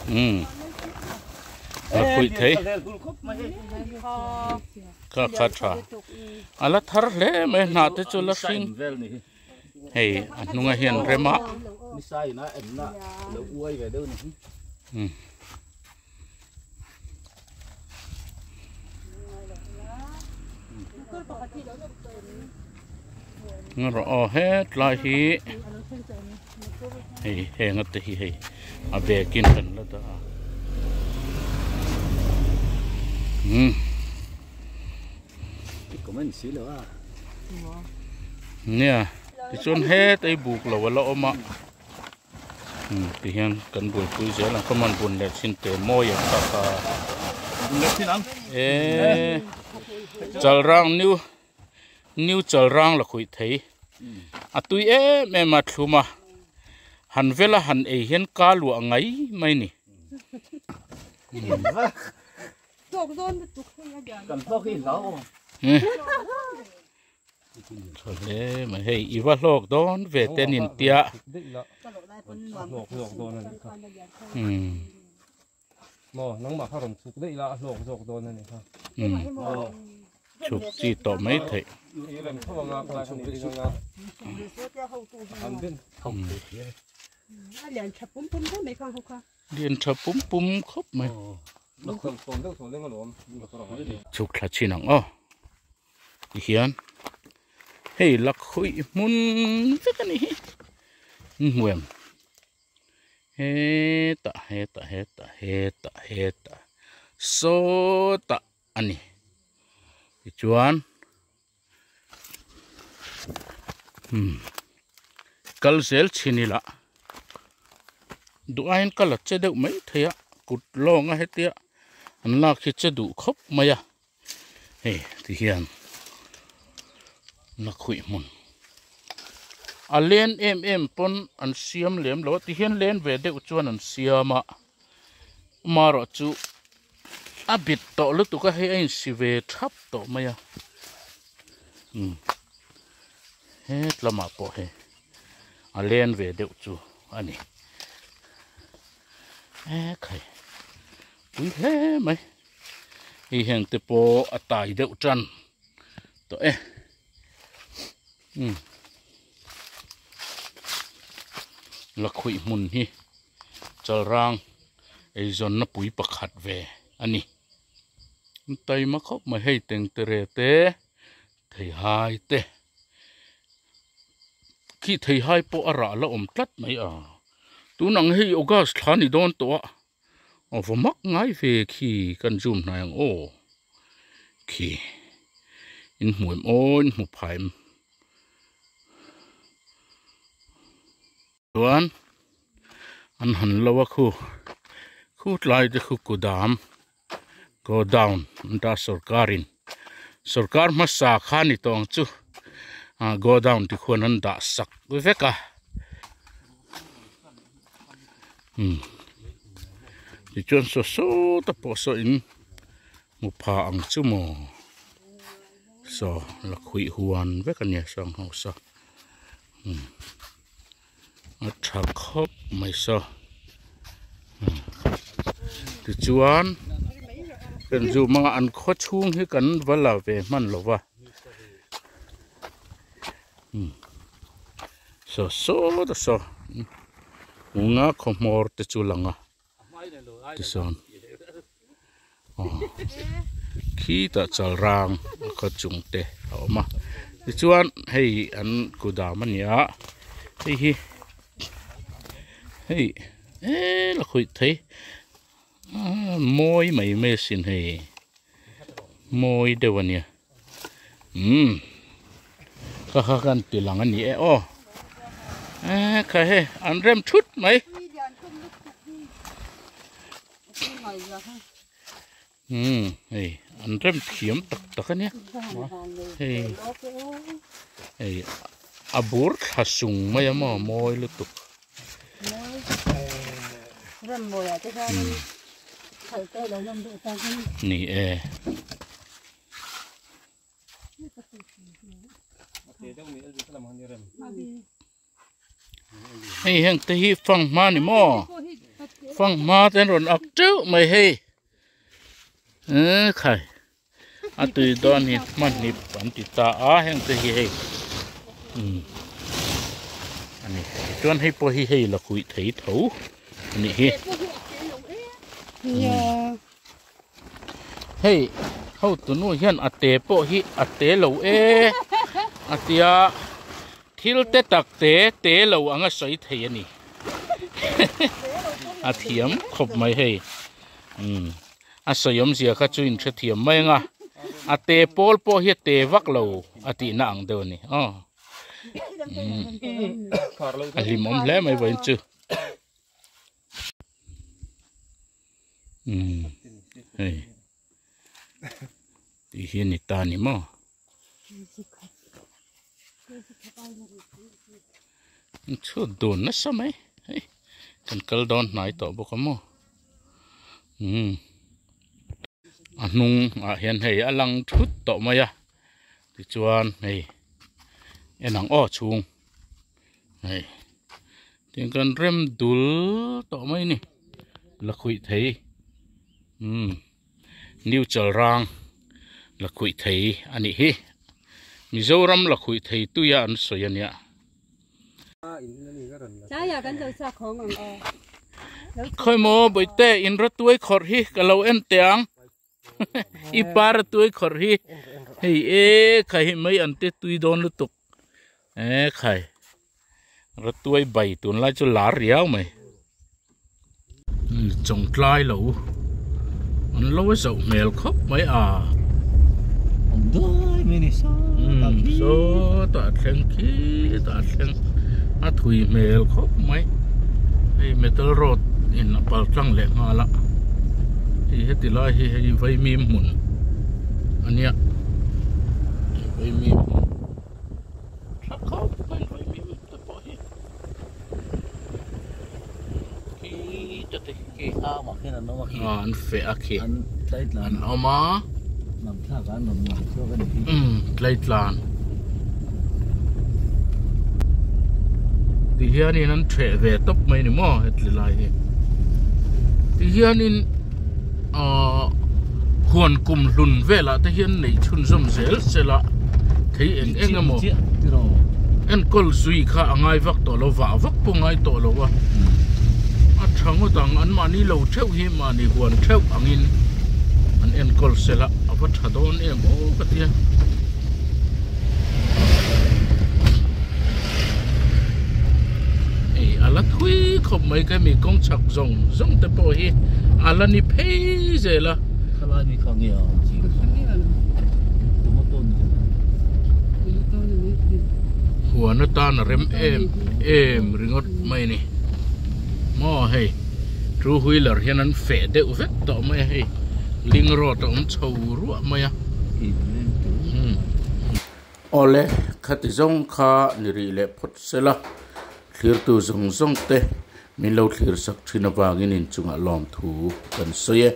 Um la khuih thei kha kha tha a la thar hle mai hnah te chu la hring hei a hnungah hian rem a um. Rawh aw hetlai hi hei heng te hi hei a bag in kan la dah a umm nia tichuan heta i buk lo a la awm a. Umm ti hian kan buaipui zel ang common bun leh chin te mawi ang kha kha eee chalrang new new chalrang la khuih thei a tui em em a thlum a han vela han ei hian ka luah ngai mai ni. Tha hle mai hei i va hlawk dawn ve te nin tia umm umm chhuk chi tawh mai theih lian tha pum pum khawp mai chhuk thla chin ang aw. Tihian hei lakhuih hmun vek a nih hi in hmu em hetah hetah hetah hetah hetah sawtah a ni tichuan umm kal zel chhin ila duh aiin ka la che deuh mai thei a kut lawnga hetia an lak hi che duh khawp mai a. Hei ti hian lakhuih hmun a len em em pawn an siam lem lo a ti hian len ve deuh chuan an siam a amaherawh chu a bit tawh lutuk a hei a insi ve thap tawh mai a umm het lamah pawh hei a len ve deuh chu a ni ekhai pui hle mai. Hei heng te pawh a tai deuh tan tawh e umm lakhuih hmun hi chalrang eizawnna pui pakhat ve a ni taima khawp mai hei tengtere te theihai te khi theihai pawh a rah la awm tlat mai a tun ang hei august thla ni dawn tawh a. Aw va mak ngai ve khi kan zoom hnai ang aw khi in hmu em aw in hmu phai em chuan an han lo a khu khu tlai te khu kudam go down an ta sorkar in sorkar hmasa kha ni tawh ang chu ah go down ti khuan an dah sak vek a. Umm tichuan saw sawta pawh saw in hmu pha ang chu maw saw lakhuih huan vek a nia sang hausa umm a tha khawp mai saw umm tichuan kan zoom anga an khaw chhung hi kan va la ve hman lo va umm saw sawta saw unga khaw hmawr te chu lang a tisawn aw khitah chalrang a khaw chung te a awm a tichuan hei an kudam a ni a hei hi hei eh la khawih thei mawi mai mai asin hei mawi deuh a nia umm kha kha kan ti lang a ni e aw eh kha hei an rem thut mai umm hei an rem thiam tak tak a nia hei hei a bur thla sung mai a maw mawi lutuk. Ni e. Hei heng te hi fang hma ni maw? Fanghma te an rawn ak teuh mai hei khai a tui dawn hi hmanhip an ti ta a heng te hi hei umm a ni tichuan hei pawh hi hei la huih thei tho a nih hi hei hotu nu hian a te pawh hi a te lo e a tia. Thil te tak te te lo anga sawi thei a ni. A thiam khawp mai hei. Umm a sawi awmzia kha chu in hrethiam mai anga a te pawl pawh hi a te vak lo a tihna ang deuh a ni aw. Umm a hlimawm hle mai vawiin chu. Umm hei tih hi a ni ta a ni maw. An chhut dun nasa mai hei kan kal dawn hnai tawh bawk a maw umm a hnung ah hian hei a lang thut tawh mai a tichuan hei en ang aw chhung hei tiang kan rem dul tawh mai a ni la khuih thei umm. New Chalrang la khuih thei a nih hi. Mizoram la khuih thei tuia an sawi a nia. Khawi maw Bawihte in ratuai khawrh hi ka lo en teh ang. I pa ratuai khawrh hi hei e khai hi mai an te tui dawn lutuk. E khai ratuai bai tunlai chu lar riau mai. Chawngtlai lo an lo a zoh hmel khawp mai a sawtah thleng khitah thleng a thui hmel khawp mai hei metal road in a pal tlang leh nghal a hei heti lai hi hei vaimim hmun a nia vaimim hmun tha khawp mai vaimim te pawh hi. An feh a khi an awm a umm tleitlan ti hianin an theh ve tawp mai ni maw heti lai hi ti hianin ahh huan kum hlun velah te hian neih chhunzawm zel sela thei eng eng emaw enkawl zui kha a ngai vak tawh lo vah vak pawh ngai tawh lo a a tha ngawt ang an mahni lo theuh hi mahni huan theuh angin an enkawl sela a va tha dawn em aw ka tia. Hei a la thui khawp mai ka mi kawng chhak zawng zawng te pawh hi a la ni phei zel a. Khalai mi kha nge a awm chi tomato ni Huan atan a rem em em ringawt mai a ni maw hei two wheeler hian an feh deuh vek tawh mai a hei ling road a awm chho ruah mai a. Awle, khati zawng kha ni rih leh phawt sela, thlirtu zawng zawng te min lo thlir sak thin avangin inchungah lawmthu kan sawi e.